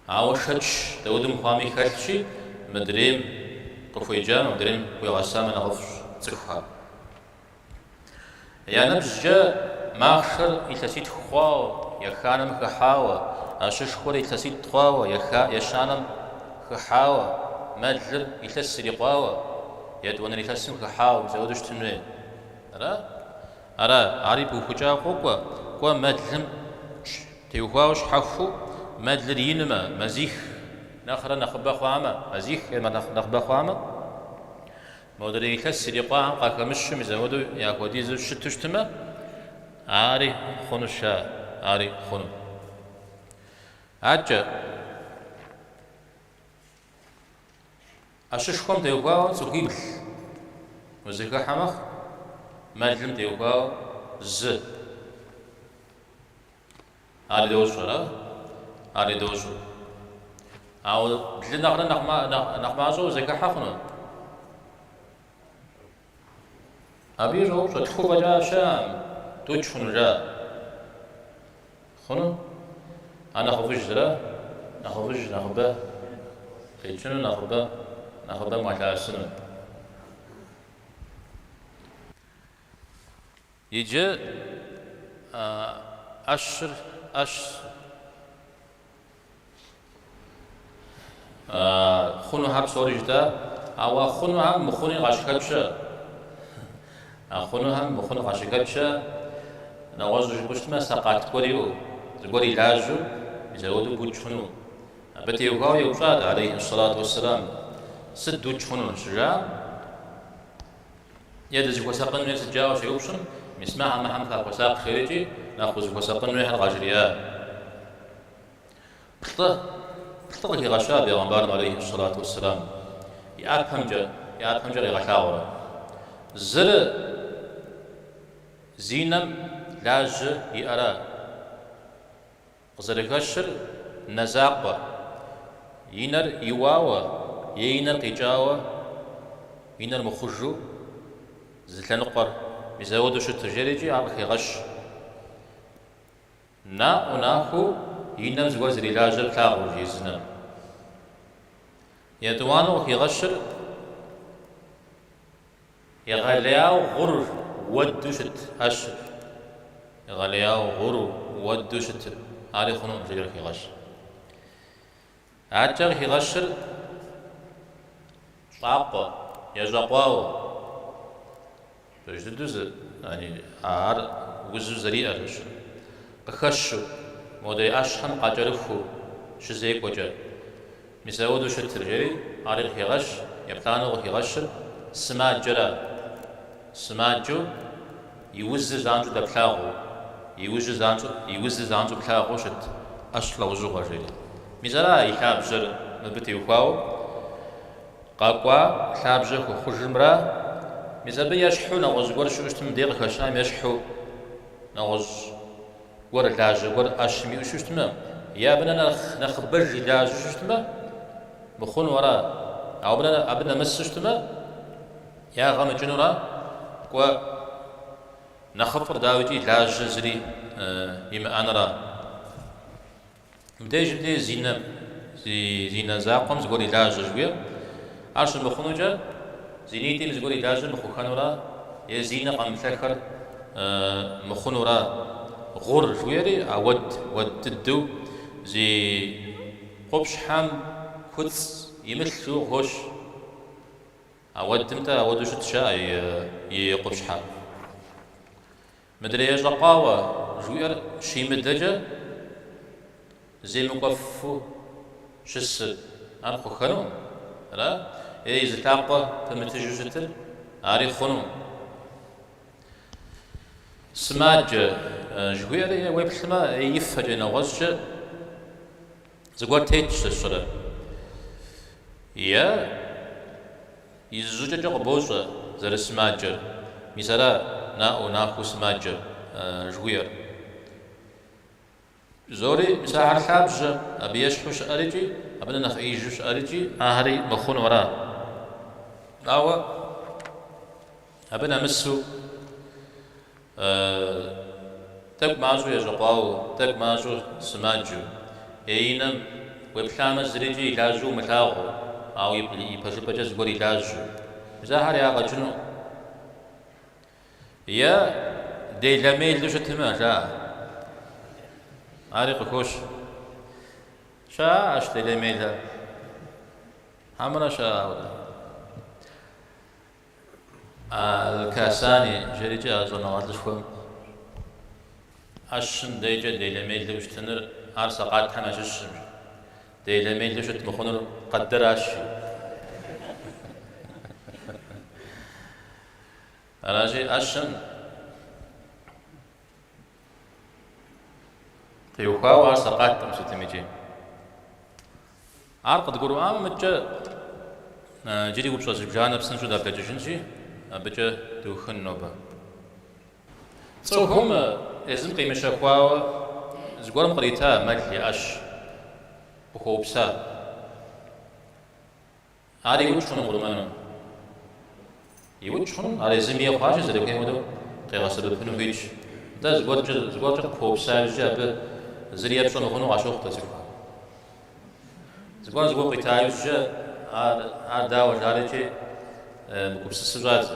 Ауэ шэч дауэдэу мыхъуами хэлъщи, мыдрейм къыхуеджамэ, мыдрейм хуигъэсамэ нэхъыфӏщ цӏыхухэр. Я ныбжькӏэ махъшэр илъэситху хъуауэ, еханэм хыхьауэ, ӏэщышхуэр илъэситӏ хъуауэ, ещанэм хыхьауэ, мэлыр илъэс ирикъуауэ, етӏуанэ илъэсым хыхьауэ, мис апхуэдэу щытын хуей. Ара? Ара, ари пыухыкӏауэ къокӏуэ, кӏуэ мэлым теухуауэ щхьэхуэу мэлыр инмэ, мазих нэхърэ нэхъыбэ хъуамэ, мазих е нэхъыбэ хъуамэ, модрей илъэс ирикъуахэм къахэмыщу мис апхуэдэу яхуэдизу щыту щытмэ, ари хъунущ, ари хъуну. Адэкӏэ. ӏэщышхуэм теухуауэ цӏыхуибл узэхыхьэ мэхъу, мэлым теухуауэ зы. Ари дощӏэ, ара? Ари дощӏэ. Ауэ блы нэхърэ нэхъ мащӏэу узэхыхьэ хъуну? Абы и щӏоупщӏэ, тху фӏэкӏа щыӏэкъым, тӏукӏ хъуну жаӏэ. Хъуну? Ар нэхъыфӏыжщ, ара? Нэхъыфӏыжщ, нэхъыбэ къикӏыну, нэхъыбэ, нэхъыбэм уалъэӏэсыну. Иджы ӏэщыр, ӏэщ. Хъунухэр псори жытӏа, ауэ хъунухэм мыхъуни къащыхэкӏ щыӏэ. А хъунухэм мыхъун къащыхэкӏ щыӏэ, нэгъуэщӏу жыпӏэу щытмэ, сэкъат гуэр иӏэу, зыгуэр илажьэу, мис апхуэдэу букӏ хъуну. Абы теухуауэ еупщӏат, алейхи сэлату уэсселам, сыт дукӏ хъуну щыжаӏэм, Е дызыхуэсакъын хуейр сыт жаӏэу щеупщӏым, мис мыхьэм мыхьэм фахуэсакъ жерикӏи, нэхъ узыхуэсакъын хуейхэр къажриӏа. Плӏы, плӏы къыхигъэща бегъымбарым алейхи сэлату уэсселам и ӏэпэмкӏэ, и ӏэпэмкӏэ къигъэлъагъуэрэ. Зыр зи нэм лажьэ иӏэра? Къызэрыхэщыр нэ закъуэ, и нэр иуауэ е и нэр къикӏауэ, и нэр мыхъужу зы лъэныкъуэр мис ауэдэу щытыр жерикӏи ар къыхегъэщ. Наӏуэ нахуэу и нэм зыгуэр зэрилажьэр плъагъуу жи зы нэм. Етӏуанэу къыхигъэщыр Егъэлеяуэ гъуру уэду щыт ӏэщыр. Егъэлеяуэ гъуру уэду щытыр. Ари хъунукъым, жери къыхигъэщ. Адэкӏэ къыхигъэщыр щӏакъуэ, ещӏэкъуауэ. Пэж дыдэу зы, яни, ар узу зэриӏэр ӏэщыр. Къыхэщу, модрей ӏэщхэм къакӏэрыхуу щызекӏуэкӏэ. Мис ауэдэу щытыр, жери, ари къыхегъэщ, еплӏанэу къыхигъэщыр сымаджэра. Сымаджэу и узыр занщӏэу дэплъагъуу, и ужьыр занщӏэу, и узыр занщӏэу плъагъуу щыт ӏэщ лӏэужьыгъуэ, жери. Мис ара и лъабжьэр мыбы теухуауэ къэкӏуа лъабжьэ хуэхъужымра? Мис абы ещхьу нэгъуэщӏ гуэр щыӏэу щытым, мыбдей къыхэщам ещхьу нэгъуэщӏ гуэр лажьэ гуэр ӏэщым иӏэу щытмэ, е абы нэхъ нэхъыбэж илажьэу щытмэ, мыхъуну ара? Ауэ абы нэмысу щытмэ, ягъэ мыкӏынура? Кӏуэ, нэхъыфӏыр дауикӏи лажьэ зыри имыӏэнра. Мыбдежым дей зи нэм, зи нэ закъуэм зыгуэр и лажьэ жыхуиӏэр, ар щымыхъунукӏэ, зи нитӏым зыгуэр и лажьэр мыхъухэнура е зи нэ къэмыплъэххэр мыхъунура. Гъур жыхуиӏэри а уэд, уэд дыдэу зи къупщхьэм куцӏ имылъ жыхуиӏэу къыхощ. А уэдым-тӏэ ауэдэу щыт жаӏэ и къупщхьэр. Мыдрей ещӏэкъуауэ жыхуиӏэр щимыдэкӏэ земыкӏуэфу щысыр, ар хъухэнукъым, ара? Е и зы лъакъуэ пымытыжу щытыр, ари хъунукъым. Сымаджэ жыхуиӏэри е уеплъмэ, е и фэкӏэ нэгъуэщӏкӏэ зыгуэр тетщ зэщэрэ. Е и зыщӏыкӏэкӏэ къыбощӏэ зэрысымаджэр. Мис ара наӏуэу, нахуэу сымаджэ жыхуиӏэр. Зори, мис ахэр лъабжьэ, абы ещхьу щыӏэрикӏи, абы нэ нэхъ ӏеижу щыӏэрикӏи, ахэри мыхъуну ара. Ауэ абы нэмысу тӏэкӏу мащӏэу ещӏэкъуауэу, тӏэкӏу мащӏэу сымаджэу, е и нэм уеплъамэ зырикӏи и лажьэу умылъагъуу, ауэ и пэжыпӏэкӏэ зыгуэр и лажьэу. Мис ахэр ягъэ кӏынукъым. Е делэмелу щытмэ, жаӏэ. Ари къыхощ. Щыӏэщ делэмелэ. Хьэмэрэ щыӏэ ауэдэ? Аль-Касани жерикӏэ а щӏэныгъэлӏышхуэм ӏэщым дейкӏэ делэмелу щытыныр ар сэкъатхэм ящыщщ. Делэмелу щыт мыхъунур къэдыращ. Аращи, ӏэщым теухуауэ ар сэкъаткъым сытым икӏи. Ар къыдгурыӏуамэ, мыдкӏэ иджыри упщӏэ зыбжанэ псынщӏэу даблэкӏыжынщи, абыкӏэ дыухын нобэ. Цӏыхум езым къимыщэхуауэ зыгуэрым кърита мэл е ӏэщ къыхуэупса. Ар иукӏ хъуну къурмэну? Иукӏ хъуну? Ар езым ей хъуащи, зэрыхуейм хуэдэу къигъэсэбэпыну хуитщ. Нтӏэ, зыгуэркӏэ, зыгуэркӏэ къыпхуэупса иужькӏэ абы зыри епщӏэ мыхъуну къащохъу дэ цӏыхухэм. Зыгуэр зыгуэр къуита иужькӏэ ар, ар дауэ жарикӏи мыгупсысу щӏадзэ.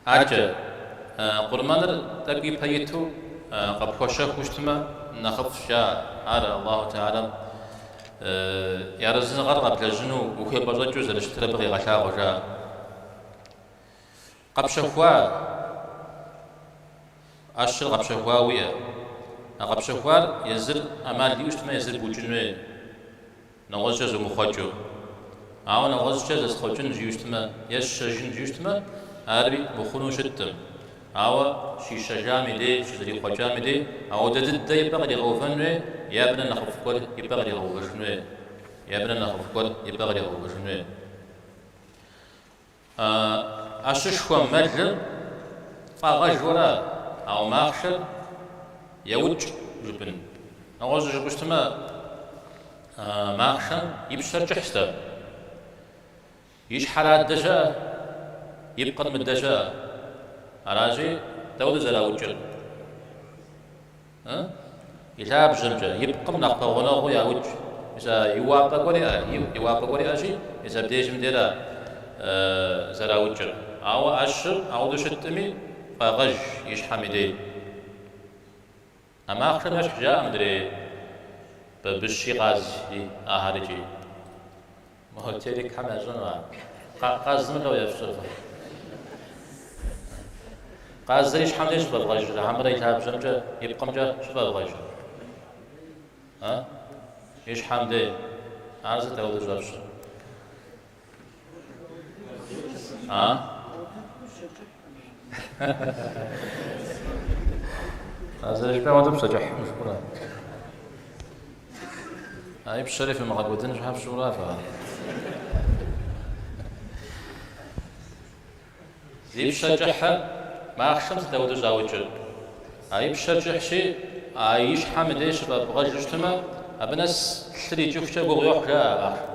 Адэкӏэ, къурмэныр тӏэкӏу ипэ иту къэпхуэщэхуу щытмэ, нэхъыфӏщ, жаӏэ. Ар Аллаху Тэхьэлам и арэзыныгъэр къэблэжьыну ухуепӏэщӏэкӏыу зэрыщытыр абы къегъэлъагъуэ, жаӏэ. Къэпщэхуа, ӏэщыр къэпщэхуа уиӏэ. А къэпщэхуар езыр ӏэмал иӏэу щытмэ, езыр букӏын хуей. Нэгъуэщӏкӏэ зумыхъуэкӏыу. Ауэ нэгъуэщӏкӏэ зэсхъуэкӏын жиӏэу щытмэ, е сщэжын жиӏэу щытмэ, ари мыхъуну щыткъым. Ауэ щищэжам и дей, щызэрихъуэкӏам и дей, ауэдэ дыдэ и пӏэ къригъэувэн хуей, е абы нэ нэхъыфӏ гуэр и пӏэ къригъэувэжын хуей, е абы нэ нэхъыфӏ гуэр и пӏэ къригъэувэжын хуей. ӏэщышхуэм мэлыр фӏагъэжуэрэ, ауэ махъшэр еукӏ жыпӏэн. Нэгъуэщӏу жыпӏэу щытмэ, махъшэм и пщэр кӏыхьщ-тӏэ. И щхьэр адэ щыӏэ, и пкъыр мыдэ щыӏэ. Аращи, дауэдэу зэраукӏыр? И лъабжьэмкӏэ, и пкъым нэхъ пэгъунэгъуу яукӏ. Мис а иуапӏэ гуэр иӏэ, иуапӏэ гуэр иӏэщи, мис абдежым дера зэраукӏыр. Ауэ ӏэщыр ауэдэу щытми, фӏагъэж и щхьэм и дей. А махъшэм ещхь жаӏэ мыдрей бабыщи къази ахэр икӏи. Мо телекхэм ящӏэну ар. Къазым лӏо ефщӏыр фэ. Къазыр и щхьэм деж щыфӏэвгъэжрэ, хьэмэрэ и лъабжьэмкӏэ, и пкъымкӏэ щыфӏэвгъэжрэ? А? И щхьэм дей. Ар сыт ауэдэу щӏэфщӏыр? А? А зэрыжыпӏэм хуэдэу пщэ кӏыхькъым жыпӏэрэ? А и пщэри фымыгъэкӏуэдын щхьэ фщӏыура фэ ар? Зи пщэ кӏыхьыр махъшэм сыт ауэдэу щӏаукӏыр? А и пщэр кӏыхьщи, а и щхьэм и деж щыфӏэбгъэжу щытмэ, абы нэс лъыр икӏыхукӏэ гугъу йохь, жаӏэ а махъшэм.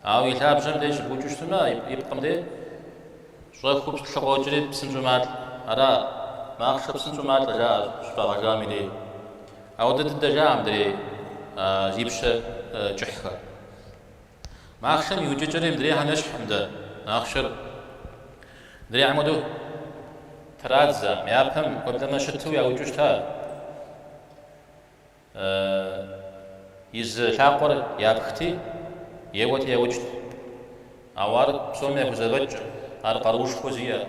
Ауэ и лъабжьэм деж щыбукӏыу щытмэ, и пкъым дей. Щӏэхыу лъы къокӏри псынщӏэу малӏэ. Ара, махъшэ псынщӏэу малӏэ жаӏэ щыфӏагъэжам и дей. Ауэдэ дыдэ жаӏэ мыдрей зи пщэ кӏыхьхэр. Махъшэм и укӏыкӏэри мыдрейхэм ещхькъым дэ. Махъшэр мыдрейхэм хуэдэу традзэкъым. Япэм уеблэмэ щыту яукӏыу щыта. И зы лъакъуэр япхти, еуэти яукӏт. Ауэ ар псоми яхузэфӏэкӏкъым, ар къаруушхуэ зиӏэ,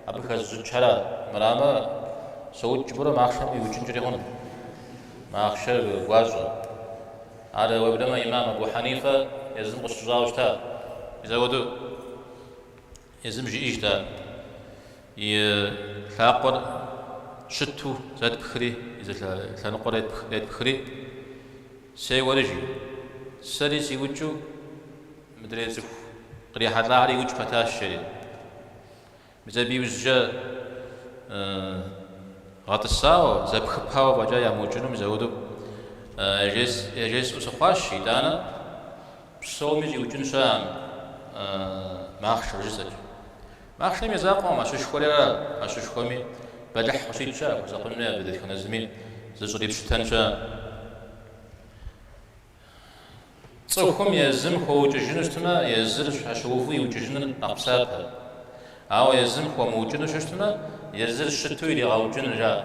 абы хэзыщӏыкӏхэр армырамэ, соукӏ жыпӏэурэ махъшэм уиукӏынкӏэри хъун. Махъшэр гуащӏэ. Ар уеблэмэ имам Абу Хьэнифэ езым къыщыщӏауэ щыта. Мис апхуэдэу езым жиӏэжт ар. И лъакъуэр щыту зэтпхри, и зы лъэныкъуэр етпхри, сеуэри жи. Сэри сиукӏыу мыдрей цӏыху кърихьэлӏахэр иукӏ пэтащ, жери. Мис абы иужькӏэ гъэтӏысауэ, зэпхыпауэ фӏэкӏа ямыукӏыну мис апхуэдэу яжесӏэу сыхъуащ, итӏанэ псоми щӏиукӏын щыӏэкъым махъшэр жысӏэкӏэ. Махъшэм и закъуэкъым, ӏэщышхуэри ара, ӏэщышхуэми бэлыхь къыщикӏ щыӏэ, хуэсакъын хуей абы дэтхэнэ зыми зыщӏрипщытэн щыӏэ. Цӏыхум езым хуэукӏыжыну щытмэ, езыр щхьэщыуву иукӏыжыныр нэхъ псапэ. Ауэ езым хуэмыукӏыну щытмэ, езыр щыту иригъэукӏыныр жаӏэ.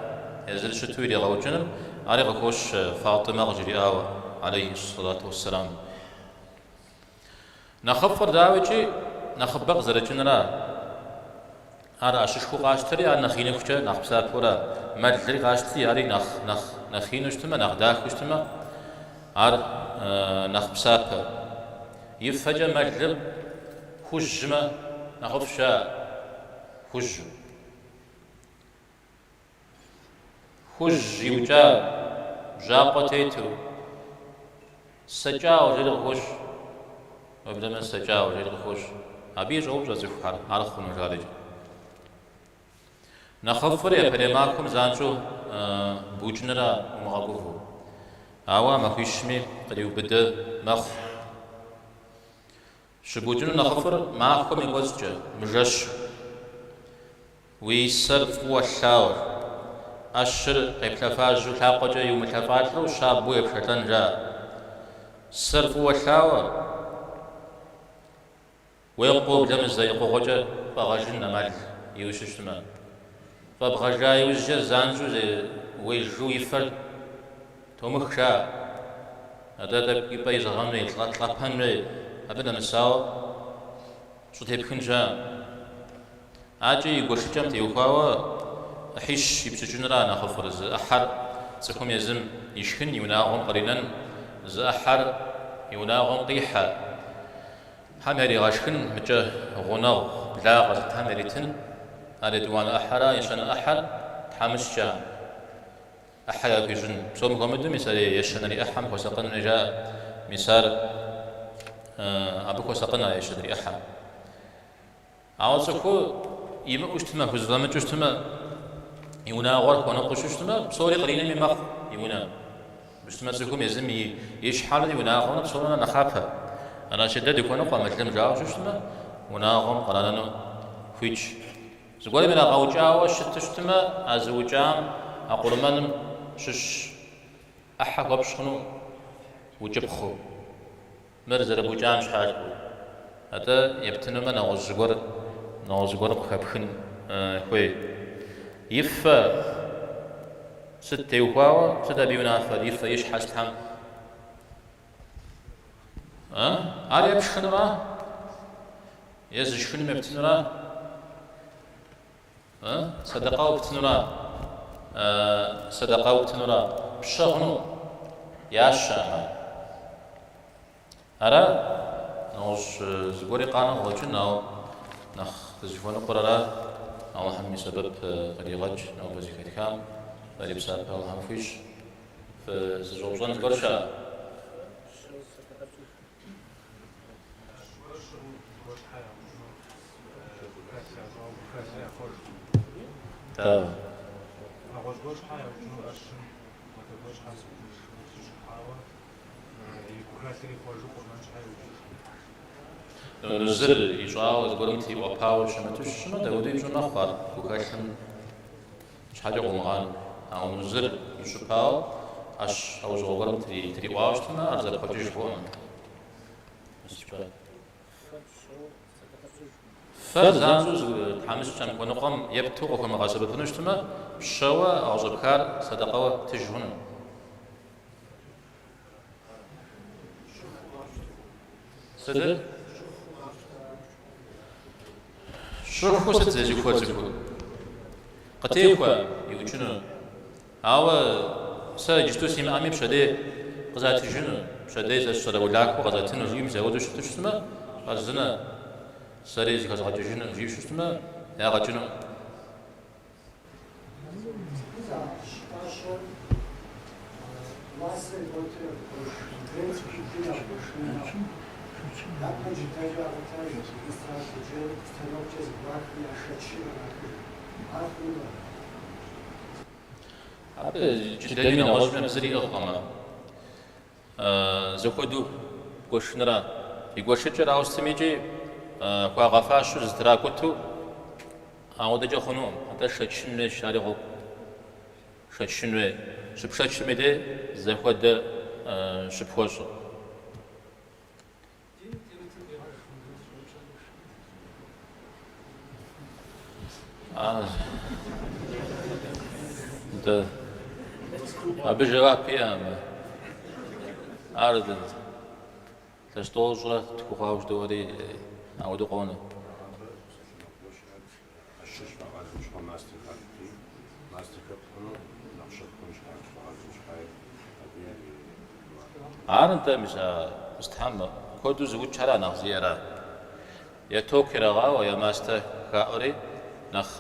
Езыр щыту иригъэукӏыныр, ари къыхощ Фатӏимэ къыжриӏауэ, алейхи сэлату уэсселам. Нэхъыфӏыр, дауикӏи, нэхъыбэ къызэрыкӏынра. Ар ӏэщышхуэу къащтэри, ар нэхъ иныхукӏэ нэхъ псапэура. Мэлри къащти, ари нэхъ, нэхъ, нэхъ ину щытмэ, нэхъ дахэу щытмэ, ар нэхъ псапэ. И фэкӏэ мэлыр хужьмэ, нэхъыфӏщ жаӏэ, хужьу. Хужь иукӏа, бжьакъуэ тету, сэкӏауэ жери къыхощ. Уеблэмэ сэкӏауэ жери къыхощ. Абы и щӏоупщӏэ цӏыхухэр, ар хъуну жарикӏэ. Нэхъыфӏыр япэрей махуэм занщӏэу букӏыныра умыгъэгувэу. Ауэ а махуищми къриубыдэ мэхъу. Щыбукӏыну нэхъыфӏыр махуэм и кӏуэцӏкӏэ, мыжэщу. Уи сэр фӏыуэ лъауэ, ӏэщыр къеплъэфажьэу лъакъуэкӏэ иумылъэфӏалӏэу щабэу епшэлӏэн жаӏэ. Сэр фӏыуэ лъауэ, уекъуу уеблэмэ зэ екъугъуэкӏэ фӏэгъэжын ӏэмал иӏэу щытмэ. Фӏэбгъэжа иужькӏэ занщӏэу уежу и фэр томых жаӏэ. Атӏэ тӏэкӏу и пӏэ изэгъэн хуей, лӏэпэн хуей, абы нэмысауэ щӏытепхын щыӏэ. Акӏэ и гуэшыкӏэм теухуауэ ӏыхьищ ипщӏыкӏынра нэхъыфӏыр, зы ӏыхьэр цӏыхум езым ишхын, и унагъуэм къринэн, зы ӏыхьэр и унагъуэм къихьэхэм яригъэшхын, мыкӏэ гъунэгъу благъэ сытхэм яритын, ар етӏуанэ ӏыхьэра, ещанэ ӏыхьэр тхьэмыщкӏэ ӏыхьэ яхуищӏын. Псом хуэмыдэу мис ар ещанэрей ӏыхьэм хуэсакъын хуей жаӏэ, мис ар абы хуэсакъын а ещанэрей ӏыхьэм. Ауэ цӏыхур имыӏэу щытмэ, хузэфӏэмыкӏыу щытмэ, и унагъуэр хуэныкъуэу щытмэ, псори къринэми мэхъу и унэм. Щытмэ, цӏыхум езым и щхьэмрэ и унагъуэмрэ псомрэ нэхъапэ. Аращи, дэ дыхуэныкъуэ мы лым жаӏэу щытмэ, унагъуэм къранэну хуитщ. Зыгуэрым ирагъэукӏауэ щыту щытмэ, а зыукӏам а къурмэным щыщ ӏыхьэ хуэпщӏ хъуну укӏыпхъэу. Мыр зэрыбукӏам щхьа жыпӏэу. Атӏэ ептынумэ нэгъуэщӏ зыгуэр, нэгъуэщӏ зыгуэр къыхэпхын хуей. И фэ сыт теухуауэ, сыт абы и унафэр, и фэ, и щхьэ сытхэм? Ар е пшхынура, е зышхыным ептынура? Сэдэкъэу птынура? Сэдэкъэу птынура? Пщэ хъуну ящэкъым ар. Ара? Нэгъуэщӏ зыгуэри къанэу къыщӏэкӏын, ауэ нэхъ дызыхуэныкъуэр ара? Алыхьым и сэбэп къригъэкӏ нобэ зэхэтхам, фэри псапэ Алыхьым фхуищӏ. Фызыщӏэупщӏэн зыгуэр щыӏэ? Дауэ? Нузыр ищӏауэ зыгуэрым триӏуэпауэ щымыту щытмэ, дауэдэуи пщӏы мэхъу ар гухэлъым щхьэкӏэ къыумыгъанэу. Ауэ нузыр ищӏыпауэ ӏэщ лӏэужьыгъуэ гуэрым триӏуауэ щытмэ, ар зэпхъуэкӏыж хъуӏым. Фэр занщӏэу зы тхьэмыщкӏэм хуэныкъуэм епту къыхуэмыгъэсэбэпыну щытмэ, пщэуэ а къыщӏэпхар сэдэкъэуэ птыж хъуну. Сытыр? Щӏыхуу сыт зезыхуэ цӏыхур? Къытехуэ иукӏыну. Ауэ сэ иджысту симыӏэми пщэдей къызатыжыну, пщэдей сэ сщӏэрэ улахуэ къызатыну жиӏэу мис ауэдэу щыту щытмэ, хъарзынэ, сэри зыхэзгъэкӏыжыну жиӏэу щытмэ, ягъэ кӏыну. Абы джыдэми нэгъуэщӏми абы зыри иӏыгъкъым. Зэхуэдэу гуэшыныра. И гуэшыкӏэр ауэ сытми икӏи хуагъэфащэу зэтракӏутэу ауэдэкӏэ хъунукъым. Атӏэ шэчын хуейщ, ари гъуэгу шэчын хуей. Щыпшэчым и дей зэхуэдэ щыпхуэщӏыр. Абы жэуап иӏэкъым. Ар илъэс тӏощӏрэ тху хъуауэ жыдоӏэри ауэдэу къонэ. Ар нтӏэ, мис а мыстхьэм куэду зыукӏхьэра нэхъ зиӏэра? Е ток ирагъауэ, е мастэ хаӏури нэхъ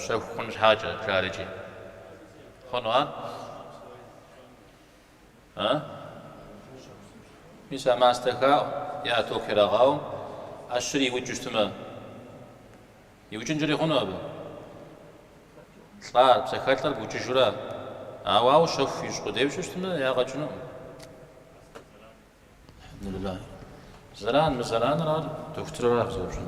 щэху хъун щхьэкӏэ, жарикӏи. Хъуну ар? А? Мис а мастэ хаӏу е ток ирагъауэм ӏэщыр иукӏыу щытмэ, иукӏынкӏэри хъуну абы? Лӏар, псэхэлӏэр букӏыжурэ, ауэ ауэ щэху ищӏ къудейуэ щытмэ, ягъэ кӏынукъым. Алхьэмдулиллах. Зэран, мызэраныр ар дохутырра фызэупщӏын.